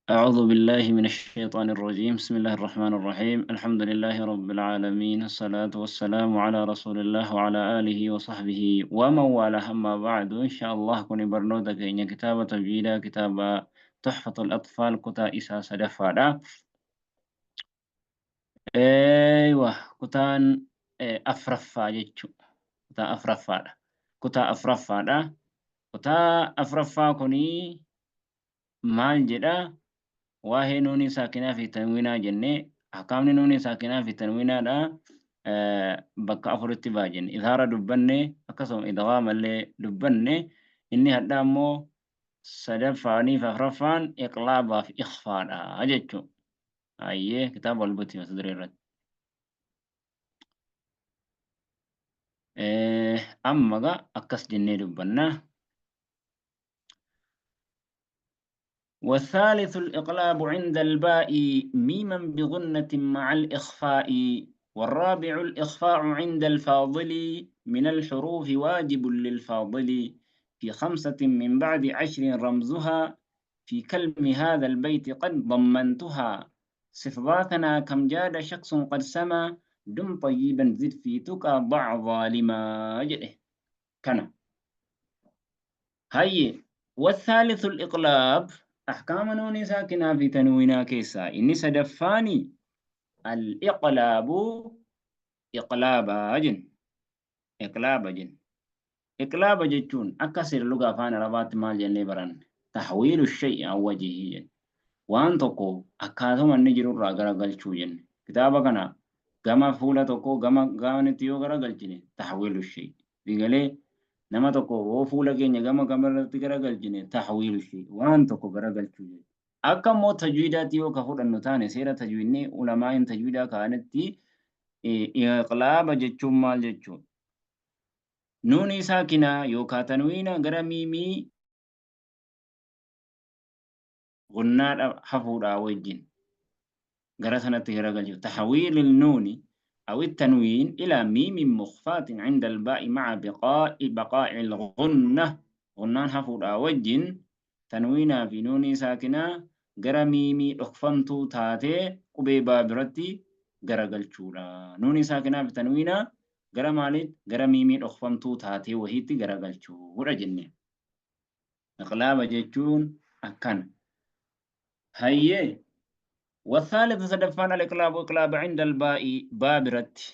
أعوذ بالله من الشيطان الرجيم. بسم الله الرحمن الرحيم. الحمد لله رب العالمين، الصلاة والسلام على رسول الله وعلى آله وصحبه ومن والاه. أما بعد، إن شاء الله كوني برنوتا كإن كتابة تجويدا كتابة تحفة الأطفال كتا إسا سدفادا. أيوة، كتان أفرفا جتشو كتا أفرفا كتا أفرفا كتا أفرفا كوني maal jedha? Waa'ee nuunii saakinaa fi tanwiinaa jennee, ahkaamni nuunii saakinaa fi tanwiinaadha bakka afuritti ba'a jenne. Izhaara dubbanne, akkasuma idghaamallee dubbanne. Inni hadhaa immoo sadaffaanii fi afraffaan iqlaabaa fi ikhfaadha jechuudha. Hayyee, kitaaba wal buti mata duree irratti. Amma gaa akkas jennee dubbanna. والثالث الإقلاب عند الباء ميما بغنة مع الإخفاء، والرابع الإخفاء عند الفاضل من الحروف واجب للفاضل في 5 من بعد 10 رمزها في كلم هذا البيت قد ضمنتها. صف ذاتنا كم جاد شخص قد سما دم طيبا زد في تقى ضع ظالما جده كان هاي. والثالث الإقلاب، أحكام نون ساكنة في تنوينا كيسا إني سدفاني الإقلاب، إقلابا جن، إقلاب جن. إقلاب جتون أكسر لغة فان ربات مال جن بران تحويل الشيء أو وجهه جن. وان تقو أكاثم النجر الرا غلچو جن. كتابة كنا gama fuula tokko gama gaanitti yoo garagalchine tahwiilu shay digalee nama tokko yoo fuula keenya gama gamarratti garagalchine tahwiilu shay waan tokko garagalchuu jechuudha. Akka immoo tajwiidaatti yoo ka fudhannu taane, seera tajwiidni ulamaa'in tajwiidaa kaa'anitti, iqlaaba jechuun maal jechuudha? Nuunii saakinaa yookaan tanwiina gara miimii gunnaadha hafuudhaa wajjin gara sanatti garagalchu. Tahwiil nuuni أو التنوين إلى ميم مخفاة عند الباء مع بقاء الغنة، غنان hafuudhaa wajjin tanwiinaa fi nuunii saakinaa gara miimii dhokfamtuu taatee qubee baa biratti garagalchuudha. Nuunii saakinaa fi tanwiinaa gara maaliitti? Gara miimii dhokfamtuu taatee wahiitti garagalchuudha jenne. Iqlaaba jechuun akkana. Hayyee. والثالث سدفان الإقلاب، إقلاب عند الباء، با biratti،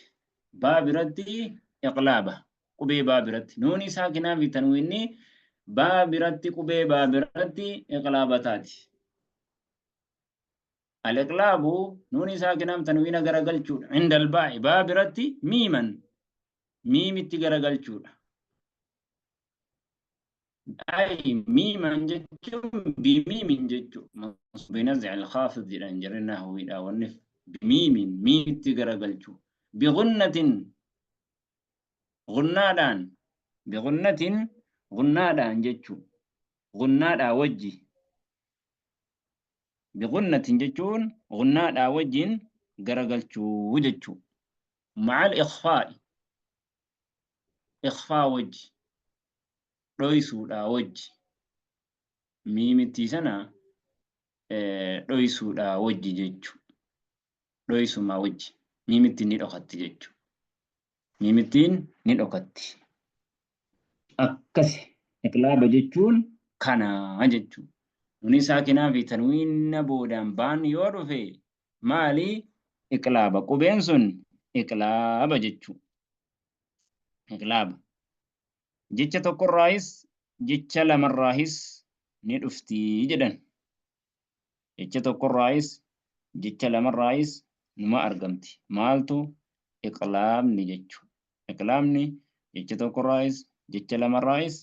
baa biratti iqlaaba. Qubee baa biratti nuunii saakinaa fi tanwiinni baa biratti, qubee baa biratti iqlaaba taati. الإقلاب nuunii saakinaa fi tanwiina garagalchuudha. عند الباء baa biratti ميما miimitti garagalchuudha. أي ميما jechuun بميم jechuudha. بنزع الخافض jedhan jarri nahwiidha wanni بميم miimitti garagalchuu. بغنة gunnaadhaan، بغنة gunnaadhaan jechuu, gunnaadhaa wajji. بغنة jechuun gunnaadhaa wajjin garagalchuu jechuu. مع الإخفاء إخفاء wajji, dhoysuudhaa wajji, miimittii sana dhoysuudhaa wajji jechuu, dhoysumaa wajji miimittiin ni dhokatti jechuu, miimittiin ni dhokatti. Akkasi iqlaaba jechuun kanaa jechuu. Nuni saakinaa fi tanwiina boodaan baan yoo dhufe maali? Iqlaaba. Qubeen sun iqlaaba jechuu. Iqlaaba jecha tokkorraayis jecha lamarraayis ni dhufti jedhan. Jecha tokkorraayis jecha lamarraayis numa argamti. Maaltu? Iqlaabni jechuu. Iqlaabni jecha tokkorraayis jecha lamarraayis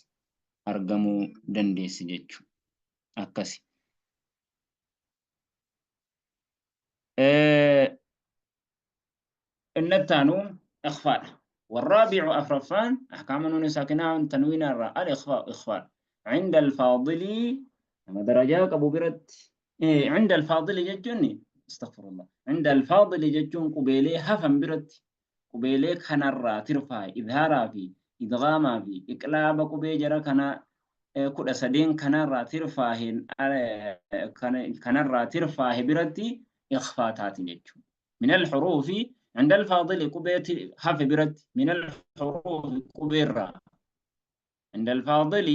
argamuu dandeessi jechuu. Akkasi. Inni ittaanu ikhfaadha. والرابع أفرفان أحكام نون ساكنة تنوين الراء الإخفاء، إخفاء عند الفاضل لما درجات أبو برد إيه عند الفاضل جتوني، استغفر الله، عند الفاضل جتون قبيلي هفن برد قبيلي كنرا ترفع إظهارا في إدغاما في إقلاب قبي جرى كنا. 13 kanarraa tirfaaheen kanarraa tirfaahe biratti ikhfaa taati jechuudha. Min alxuruufi عند الفاضل qubee hafe biratti min alxuruufi qubeerraa عند الفاضل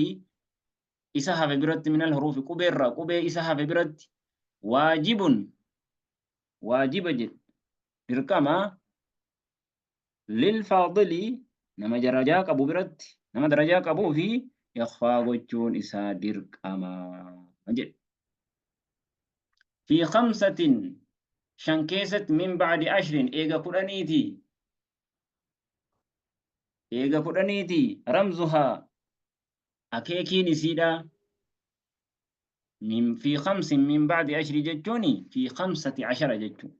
isa hafe biratti min alxuruufi qubeerraa qubee isa hafe biratti waajibun waajiba jedhe dirqama lilfaadili nama darajaa qabu biratti nama darajaa qabuu fi ikhfaa gochuun isaa dirqama jedhe. Fi khamsatin shan keessatti min ba'di ashrin eega kudhaniiti eega kudhaniiti ramzuhaa akeekiin isiidha min fi khamsin min ba'di ashri jechuun fi khamsati ashara jechuun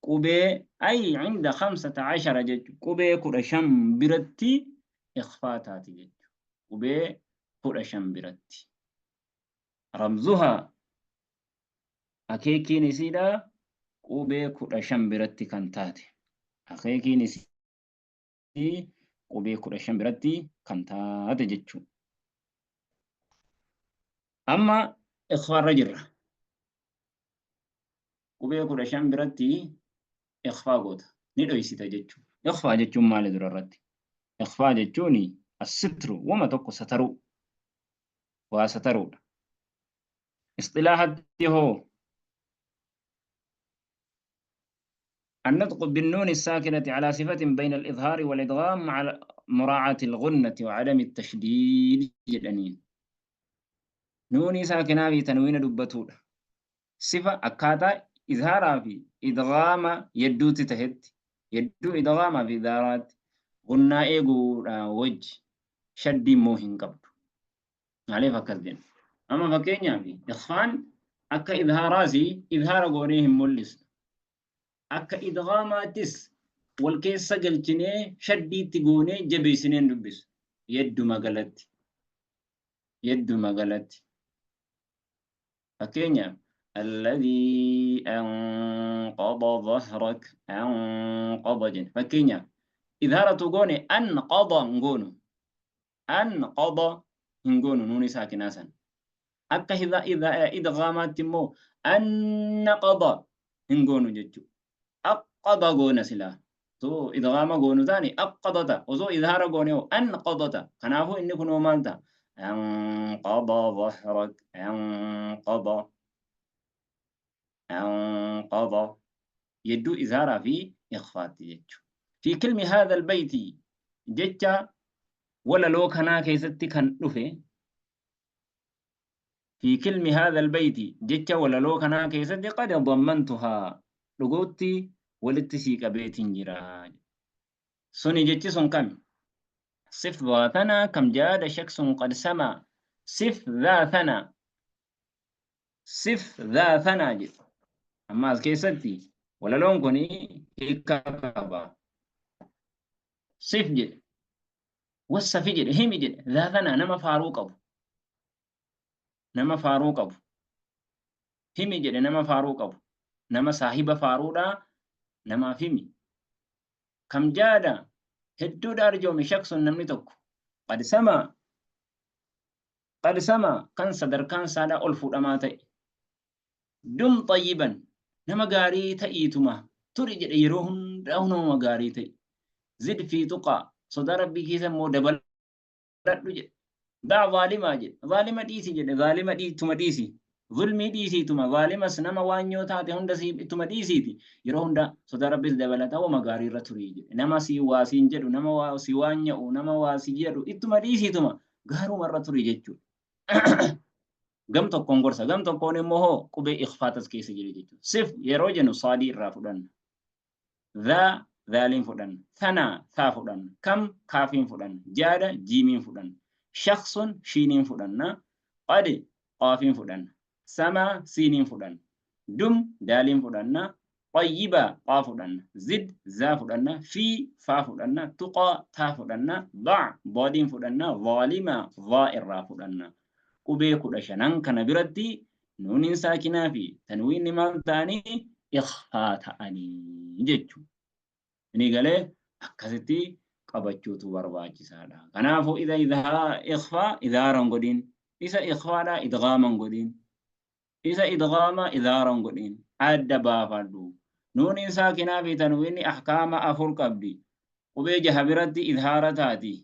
qubee ay inda khamsata ashara jechuun qubee 15 biratti ikhfaa taati jechuun qubee 15 biratti ramzuhaa akeekiin isiidha qubee 15 biratti kan taate akeekiin isii qubee 15 biratti kan taate jechuudha. Amma ikhfaarra jirra. Qubee 15 biratti ikhfaa goota. Ni dhoysita jechuudha. Ikhfaa jechuun maali dura irratti? Ikhfaa jechuun assitru wama tokko sataruu. Waa sataruudha. Isxilaahatti hoo النطق بالنون الساكنة على صفة بين الإظهار والإدغام مع مراعاة الغنة وعدم التشديد jedhaniin. Nuunii saakinaa fi tanwiina dubbatuudha. Sifa akkaataa izhaaraa fi idghaama yedduutti tahetti yedduu idghaamaa fi izhaaraatti gunnaa eeguudha wajji shaddii immoo hin qabdu. Maaliif akkas jenna? Amma fakkeenyaaf ikhfaan akka izhaaraas izhaara goonee hin mul'isnu. Akka idghaamaattis wal keessa galchinee shaddiitti goonee jabeessinee hin dubbisu. Yedduma galatti. Yedduma galatti. Fakkeenyaaf alladhii anqada dhahrak anqada jenna. Fakkeenyaaf izhaaratu goone anqada hin goonu. Anqada hin goonu nuuni saakinaa san. Akka idghaamaatti immoo annaqada hin goonu jechuudha. Aqqada goona silaa. Osoo idghaama goonu taane aqqadata. Osoo izhaara goone hoo anqadata. Kanaafuu inni kunoo maal ta'a? Anqada dhahrak anqada anqada yedduu izhaaraa fi ikhfaatti jechuudha. Fi kilmi haadha albayti jecha walaloo kanaa keessatti kan dhufe fi kilmi haadha albayti jecha walaloo kanaa keessatti qad dammantuhaa dhugootti walitti sii qabeetiin jira. Suni jechi sun kami? Sif dhaatanaa kam jaada shaksun qad samaa sif dhaatanaa sif dhaatanaa jedhu. Amma as keessatti walaloon kun hiika qaba. Sif jedhe wassafi jedhe himi jedhe dhaatanaa nama faaruu qabu. Nama faaruu qabu. Himi jedhe nama faaruu qabu. Nama saahiba faaruudhaa namaaf himi. Kam jaada hedduudha arjoome shaksun namni tokko. Qad samaa qad samaa kan sadarkaan isaadhaa ol fuudhamaa ta'e. Dum xayyiban nama gaarii ta'iituma turi jedhe yeroo hundaa nama gaarii ta'i. Zid fi tuqaa sodaa rabbii keessa immoo dabaladhu jedhe. Daa zaalimaa jedhe. Zaalima dhiisi jedhe. Zaalima dhiituma dhiisi. Zulmii dhiisiituma. Zaalimas nama waanyoo taate hunda ittuma dhiisiiti. Yeroo hunda sodaa rabbiis dabalataa wama gaarii irra turii jedhe. Nama si waa siin jedhu, nama waa si waanya'u, nama waa si jedhu ittuma dhiisiituma gaaruma irra turii jechuudha. Gam tokkoon gorsa, gam tokkoon immoo hoo qubee ikhfaatas keessa jira jechuudha. Sif yeroo jennu saadii irraa fudhanna. Dhaa dhaaliin fudhanna. Thanaa thaa fudhanna. Kam kaafiin fudhanna. Jaada jiimiin fudhanna. Shakhsun shiiniin fudhanna. Qadi qaafiin fudhanna. Samaa siiniin fudhanna. Dum daaliin fudhanna. Xayyibaa qaa fudhanna. Zid zaa fudhanna. Fii faa fudhanna. Tuqaa taa fudhanna. Daa daadiin fudhanna. Zaalimaa zaa irraa fudhanna. Qubee 15n kana biratti nuuniin saakinaa fi tanwiinni maal ta'anii ikhfaa ta'anii jechuudha. Inni galee akkasitti qabachuutu barbaachisaadha. Kanaafuu idha ikhfaa idhaaran godhin. Isa ikhfaadhaa idghaaman godhin. Isa idghaama idhaaran godhin. Adda baafadhu. Nuuniin saakinaa fi tanwiinni ahkaama afur qabdi. Qubee jaha biratti idhaara taati.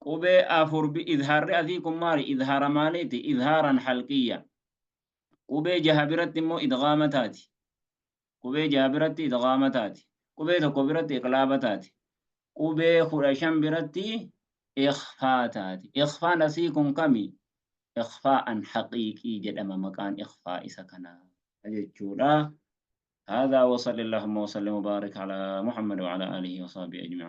Qubee afur idhaarri asii kun maali? Idhaara maaliiti? Idhaaran halqiyya. Qubee jaha biratti immoo idghaama taati. Qubee jaha biratti idghaama taati. Qubee tokko biratti iqlaaba taati. Qubee 15 biratti ikhfaa taati. Ikhfaan asii kun kami? Ikhfaa'an haqiiqii jedhama maqaan ikhfaa isa kanaa jechuudha. هذا وصلى اللهم وسلم وبارك على محمد وعلى آله وصحبه أجمعين.